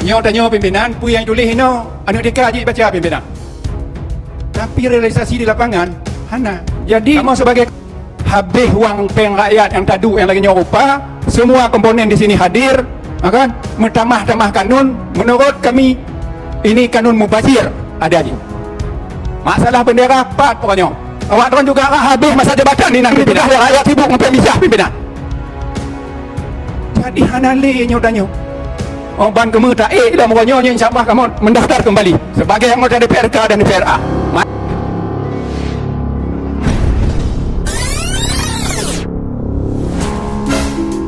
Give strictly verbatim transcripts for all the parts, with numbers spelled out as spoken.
Nyoe tanyoe pimpinan, peue nyang tuléh inoe, aneuk T K jih baca pimpinan. Tapi realisasi di lapangan, hana. Jadi, kamoe sebagai habéh wang péng rakyat nyang taduek nyang lagée nyoe rupa, semua komponen di sini hadir, ha kan? Meutamah-tamah kanun, menurut kami, ini kanun mubazir ada jih. Masalah bendera pat pokoknya. Awak droen juga ka habéh masa jabatan inan pimpinan. Rakyat sibuk ngon péng misah pimpinan. Jadi hana lé nyoe tanyoe. Oh, ban keumeuta ék lam uroe nyoe, insya Allah kamoe mendaftar kembali sebagai anggota D P R K dan D P R A. Ma-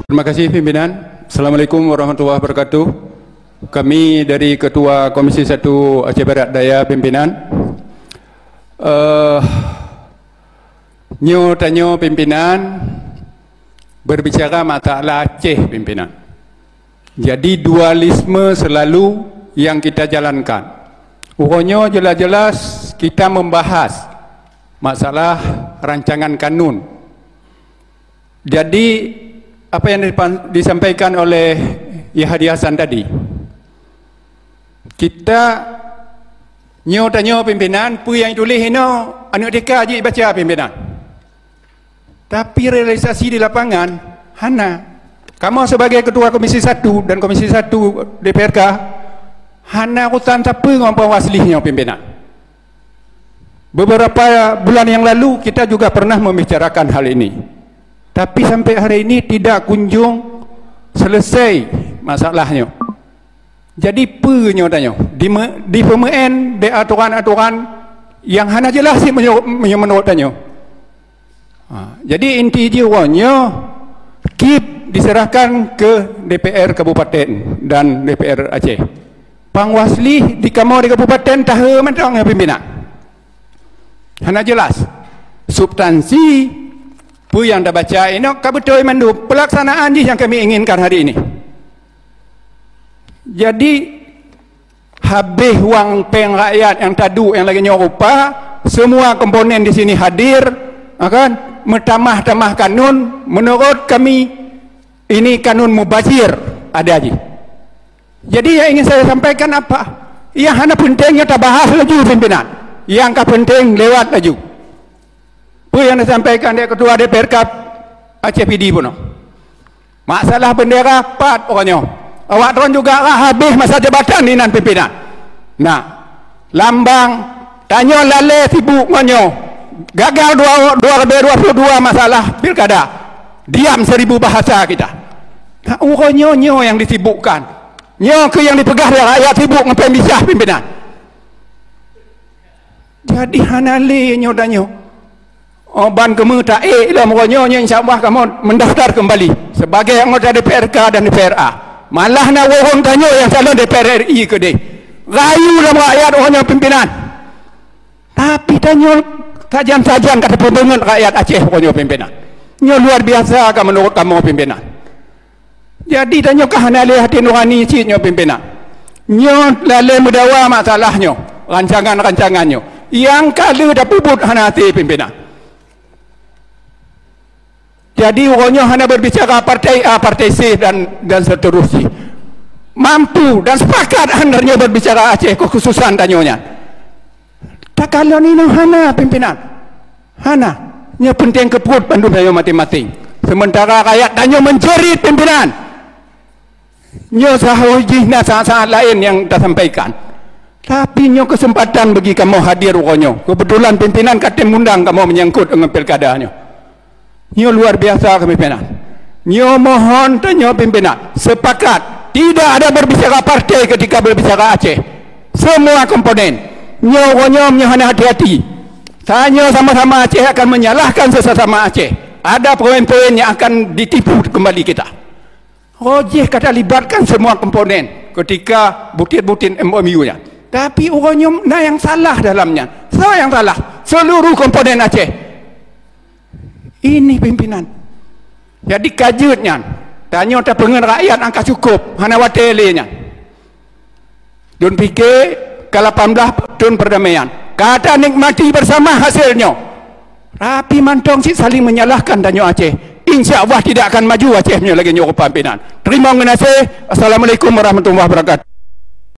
Terima kasih pimpinan. Assalamualaikum warahmatullahi wabarakatuh. Kami dari Ketua Komisi satu Aceh Barat Daya pimpinan. Eh, nyoe tanyoe pimpinan berbicara masalah Aceh pimpinan. Jadi dualisme selalu yang kita jalankan. Uroe nyoe jelas-jelas kita membahas masalah rancangan kanun. Jadi apa yang dipan- disampaikan oleh Yahadi Hasan tadi, kita nyoe tanyoe pimpinan, peue nyang tuléh inoe, aneuk T K jih baca pimpinan. Tapi realisasi di lapangan hana. Kamoe sebagai ketua Komisi satu dan Komisi satu D P R K hana urusan sapeue ngon Panwaslih nyoe pimpinan. Beberapa bulan yang lalu kita juga pernah membicarakan hal ini. Tapi sampai hari ini tidak kunjung selesai masalahnya. Jadi peue nyoe tanyoe? Dime- dipeumeuen di aturan-aturan yang hana jelas sih menurut, menurut tanyoe. Ha, jadi inti jih uroe nyoe kip diserahkan ke D P R Kabupaten dan D P R Aceh. Panwaslih di kamoe di kabupaten tahe mantong ya pimpinan. Hana jelas substansi peue nyang tabaca inoe ka beutôi mandum, pelaksanaan jih nyang kami inginkan hari ini. Jadi habéh wang péng rakyat nyang taduek nyang lagée nyoe rupa, semua komponen di sini hadir, ha kan? Meutamah-tamah kanun, menurut kami ini kanun mubazir ada jih. Jadi yang ingin saya sampaikan apa? Yang hana penting nyoe tabahas laju pimpinan. Yang ka penting lewat laju. Peue nyang disampaikan dek Ketua D P R K Aceh P D bunoe. Masalah bendera pat pokoknya. Awak droen juga ka habéh masa jabatan inan pimpinan. Nah, lambang tanyoe lalé sibuk ngon nyoe. Gagal dua, dua ribu dua puluh dua masalah pilkada. Diam seribu bahasa kita. Nah, uroe nyoe, nyoe yang disibukkan. Nyoe keuh yang dipeugah lé rakyat sibuk ngon péng misah pimpinan. Jadi hana lé nyoe tanyoe. Oh, ban keumeuta ék lom uroe nyoe, nyoe insya Allah kamoe mendaftar kembali sebagai anggota D P R K dan D P R A. Malah na ureuëng tanyoe nyang calon D P R R I keudeh. Rayu lom rakyat uroe nyoe pimpinan. Tapi tanyoe sajan-sajan ka tapeubeungeut rakyat Aceh uroe nyoe pimpinan. Nyoe luar biasa ka menurut kamoe pimpinan. Jadi tanyoe ka hana lé até nurani cit nyoe pimpinan. Nyoe lalé meudawa masalah nyoe, rancangan-rancangan nyoe. Nyang ka lheueh tapeubuet hana até pimpinan. Jadi uroe nyoe hana berbicara partai A, partai C dan, dan seterusnya. Mampu dan sepakat hana nyoe berbicara Aceh kekhususan tanyoe nyan. Takalon inoe hana pimpinan. Hana. Nyoe penting keu pruet bandum tanyoe maséng-maséng. Sementara rakyat tanyoe menjerit pimpinan. Nyoe sahoe jih na saat-saat laén nyang tasampaikan. Tapi nyoe kesempatan bagi kamoe hadir uroe nyoe. Kebetulan pimpinan ka tem undang kamoe menyangkut dengan pilkada nyoe. Nyoe luar biasa kepimpinan. Nyoe mohon tanyoe pimpinan sepakat tidak ada berbicara partai ketika berbicara Aceh. Semua komponen. Nyoe uroe nyoe, nyoe hana hati-hati. Tanyoe sama-sama Aceh akan menyalahkan sesama Aceh. Ada poin-poin yang akan ditipu kembali kita. Oh jih ka talibatkan semua komponen ketika butit-butit M O U nya. Tapi uroe nyoe na yang salah dalamnya. Soe yang salah? Seluruh komponen Aceh. Ini pimpinan. Jadi ka jeuet nyan, tanyoe tapeungeut rakyat angka cukup, hana watée lé nyan. Lôn pike ka lapan belas thon perdamaian. Ka tanikmati bersama hasil nyoe. Tapi mantong cit saling menyalahkan tanyoe Aceh. Insya Allah tidak akan maju Aceh nyoe lagée nyoe rupa pimpinan. Terima kasih. Assalamualaikum warahmatullahi wabarakatuh.